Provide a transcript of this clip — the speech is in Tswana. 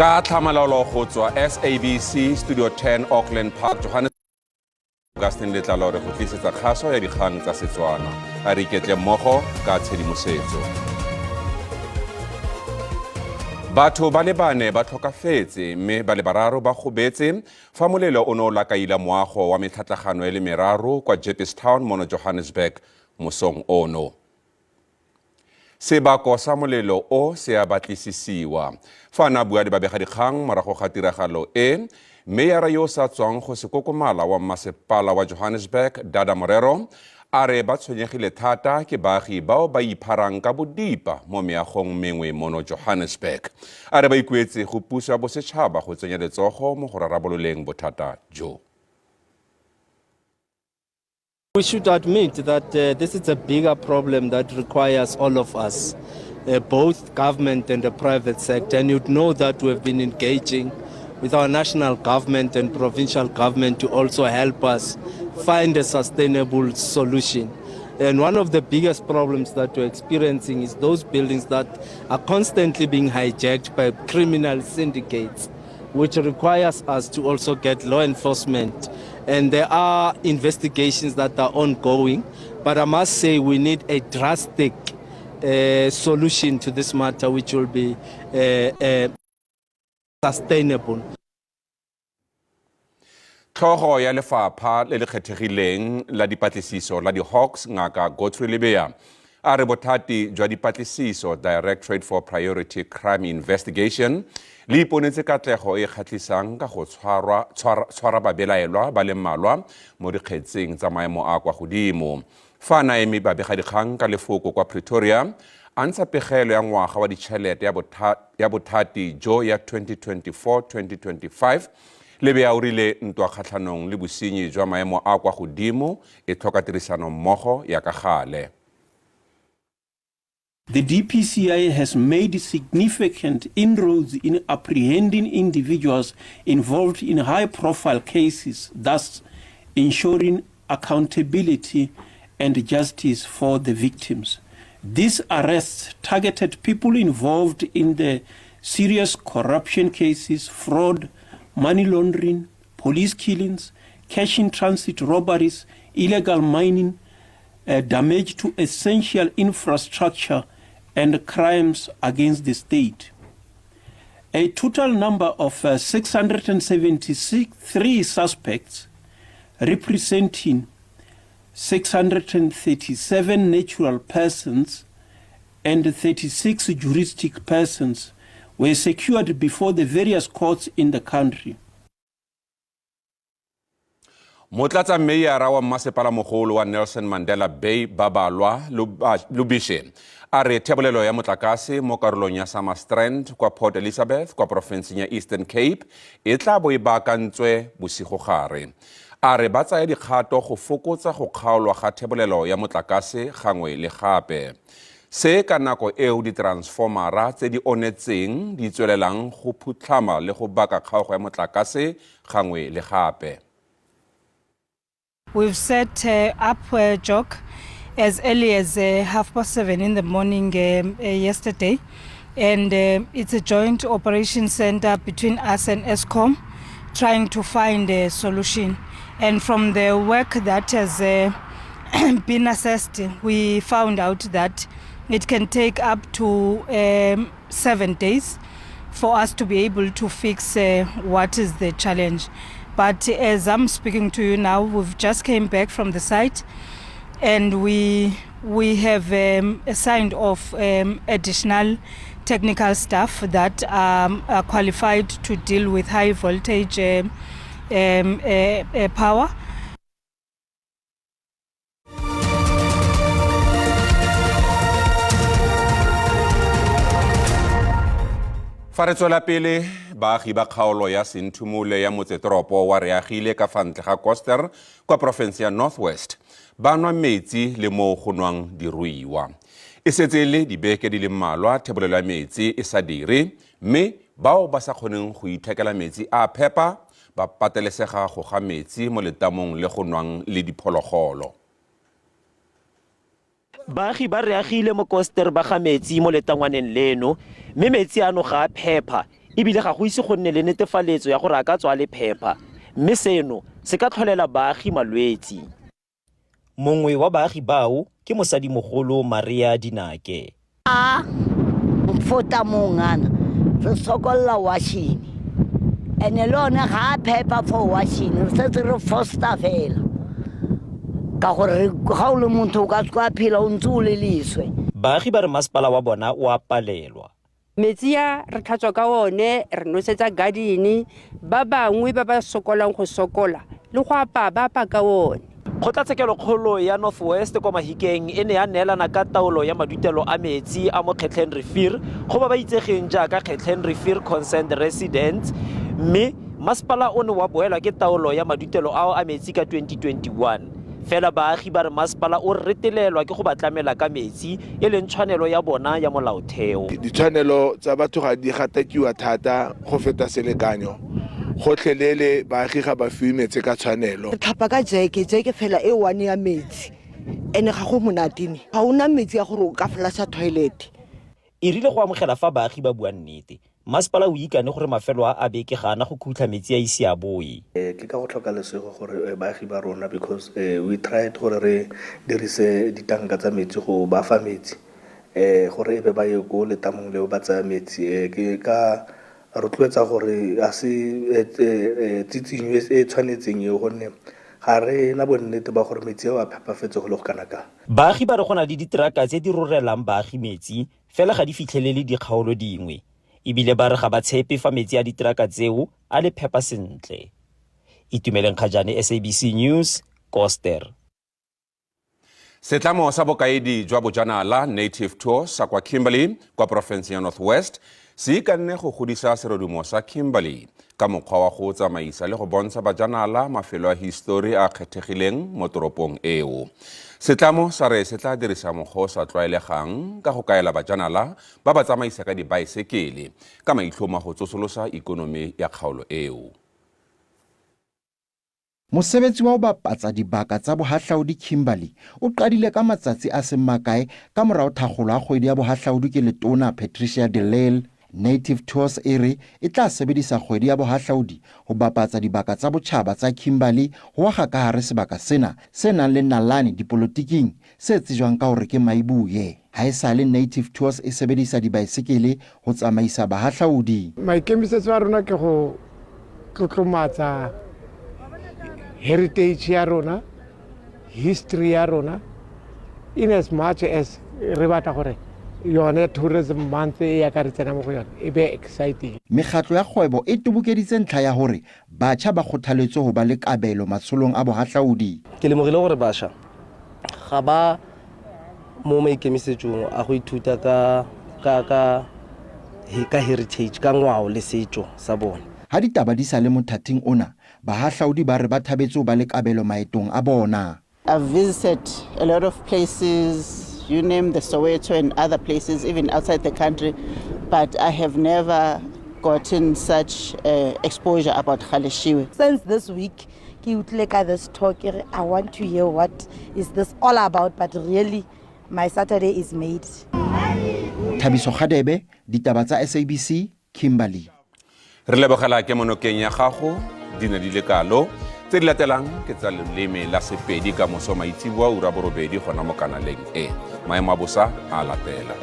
Ka tlhamalalo go tswa SABC Studio 10 Auckland Park, Johannesburg. Augustine Letlalo re go tlisetsa kgaso ya dikgang tsa Setswana. A re iketle mmogo ka tshedimosetso. Batho ba le bane ba tlhokafetse mme ba le bararo ba gobetse fa molelo o ne o lakaila moago wa metlhatlagano e le meraro kwa Jeppestown mono Johannesburg mosong ono. Sebako sa molelo o se a batlisisiwa. Fa a ne a bua le babegadikgang morago ga tiragalo e, meyara yo o sa tswang go se kokomala wa mmasepala wa Johannesburg, Dada Morero, a re ba tshwenyegile thata ke baagi bao ba ipharang ka bodipa mo meagong mengwe mono Johannesburg. A re ba ikuetse go puso ya bosetšhaba go tsenya letsogo mo go rarabololeng bothata jo. We should admit that this is a bigger problem that requires all of us, both government and the private sector. And you'd know that we've been engaging with our national government and provincial government to also help us find a sustainable solution. And one of the biggest problems that we're experiencing is those buildings that are constantly being hijacked by criminal syndicates, which requires us to also get law enforcement. And there are investigations that are ongoing, but I must say we need a drastic solution to this matter, which will be sustainable. Tlhogo ya lefapha le le kgethegileng la dipatlisiso la di-Hawks, Ngaka Godfrey Lebeya, a re bothati jwa dipatlisiso Directorate for Priority Crime Investigation le iponetse katlego e kgatlhisang ka go tshwara babelaelwa ba le mmalwa mo dikgetseng tsa maemo a kwa godimo. Fa a na eme babegadikgang ka lefoko kwa Pretoria a ntsha pegelo ya ngwaga wa ditšhelete ya bothati jo ya 2024-2025, Lebeya o rile ntwa kgatlhanong le bosenyi jwa maemo a kwa godimo e tlhoka tirisano mmogo ya ka gale. The DPCI has made significant inroads in apprehending individuals involved in high-profile cases, thus ensuring accountability and justice for the victims. These arrests targeted people involved in the serious corruption cases, fraud, money laundering, police killings, cash in transit robberies, illegal mining, damage to essential infrastructure, and crimes against the state. A total number of 673 suspects representing 637 natural persons and 36 juristic persons were secured before the various courts in the country. Motlatsa meyara wa mmasepala mogolo wa Nelson Mandela Bay, Babalwa Lobishe, a re thebolelo ya motlakase mo karolong ya Summerstrand kwa Port Elizabeth kwa porofenseng ya Eastern Cape e tla bo e baakantswe bosigogare. A re ba tsaya dikgato go fokotsa go kgaolwa ga thebolelo ya motlakase gangwe le gape. Se ka nako eo ditransformara tse di onetseng di tswelelang go phutlhama le go baka kgaogo ya motlakase gangwe le gape. We've set up JOC as early as 7:30 in the morning yesterday, and it's a joint operation center between us and Eskom, trying to find a solution. And from the work that has been assessed, we found out that it can take up to 7 days for us to be able to fix what is the challenge. But as I'm speaking to you now, we've just came back from the site, and we have signed off additional technical staff that are qualified to deal with high voltage power. Fa re tswela pele, baagi ba kgaolo ya Senthumole ya motsetoropo wa Reagile ka fa ntle ga Koster kwa porofense ya North West ba nwa metsi le moo go nwang diruiwa. E setse e le dibeke di le mmalwa thebolelo ya metsi e sa dire, mme bao ba sa kgoneng go ithekela metsi a phepa ba patelesega go ga metsi mo letamong le go nwang le diphologolo. Baagi ba Reagile mo Koster ba ga metsi mo letangwaneng leno, mme metsi ano ga a phepa E bile ga go ise go nne le netefaletso ya gore a ka tswa a le phepa, mme seno se ka tlholela baagi malwetsi. Mongwe wa baagi bao ke mosadimogolo Maria Dinake. A mfota mongana re sokolla washing ene le one ga a phepa for washing, re setse re fosta fela ka gore ga o le motho o ka se a phela o ntse o le leswe. Baagi ba re masepala wa bona o a palelwa. Metsi a re tlhatswa ka one, re nosetsa garden, ba bangwe ba ba sokolang go sokola le go apaya ba apaya ka one. Kgotlatshekelokgolo ya North West kwa Mahikeng e ne ya neelana ka taolo ya madutelo a metsi a mo Kgetleng Rivier go ba ba itsegeng jaaka Kgetleng Rivier Concerned Residents, mme masepala o ne wa boelwa ke taolo ya madutelo ao a metsi ka 2021. Fela baagi ba re masepala o retelelwa ke go ba tlamela ka metsi, e leng tshwanelo ya bona ya molaotheo. Ditshwanelo tsa batho ga di gatakiwa thata go feta selekanyo gotlhelele, baagi ga ba fiwe metsi ka tshwanelo. Re tlhapa ka jeke, jeke fela e one ya metsi, ene ga go monate, ga ona metsi a gore o ka flasha toilet. E rile go amogela fa baagi ba bua nnete, masepala o ikane gore mafelo a a beke ga ana go khutlha metsi a ise a boe. Ke ka go tlhoka lesego gore baagi ba rona, because we tried gore re dirise ditanka tsa metsi go ba fa metsi, gore e be ba ye ko letamong leo ba tsaya metsi. Ke ka rotloetsa gore a se tsitsinyo e tshwanetseng eo, gonne ga re na bonnete ba gore metsi ao a phepafetse go le go kana kang. Baagi ba re go na le diteraka tse di rorelang baagi metsi, fela ga di fitlhelele dikgaolo dingwe, ebile ba re ga ba tshepe fa metsi a diteraka tseo a le phepa sentle. Itumeleng Kgajane, SABC News, Koster. Setlamo sa bokaedi jwa bojanala Native Tours sa kwa Kimberley kwa porofenseng ya North West se ikanne go godisa serodumo sa Kimberley ka mokgwa wa go tsamaisa le go bontsha bajanala mafelo a histori a kgethegileng mo toropong eo. Setlamo sa re se tla dirisa mokgwa o sa tlwaelegang ka go kaela bajanala ba ba tsamaisa ka dibaesekele ka maitlhomo a go tsosolosa ikonomi ya kgaolo eo. Mosebetsi wa ho bapatsa dibaka tsa bohahlaudi Kimberley o qadile ka matsatsi a seng makae ka morao thakgolo a kgwedi ya bohahlaudi ke letona Patricia de Lille. Native Tours e re e tla sebedisa kgwedi ya bohahlaudi ho bapatsa dibaka tsa botjhaba tsa Kimberley ho akga ka hare sebaka sena se nang le nalane dipolotiking se tsejwang ka hore ke Maibuye. Haesale Native Tours e sebedisa dibaesekele ho tsamaisa bahahlaudi. Maikemisetso a rona ke go tlotlomatsa heritage ya rona, history ya rona, in as much as re batla gore yone tourism month e ya ka re tsena mo go yone e be exciting. Mekgatlo ya kgwebo e tobokeditse ntlha ya hore batjha ba kgothaletswe ho ba le kabelo matsholong a bohahlaudi. Ke lemogile gore bašwa ga ba mo maikemisetsong a go ithuta ka heritage, ka ngwao le setso sa bone. Ha ditaba di sa le mothating ona, bahahlaudi ba re ba thabetse ho ba le kabelo maetong a bona. I've visited a lot of places, you name the Soweto and other places, even outside the country, but I have never gotten such exposure about Galeshewe. Since this week, ke utlwile ka this talk, I want to hear what is this all about, but really, my Saturday is made. Thabiso Kgadebe, ditaba tsa SABC, Kimberley. Re lebogela ke monokeng ya gago, di ne di le kalo. Tse di latelang ke tsa leleme la Sepedi ka moso maitsiboa ura 8 gona mo kanaleng e. Maemo a bosa a latela.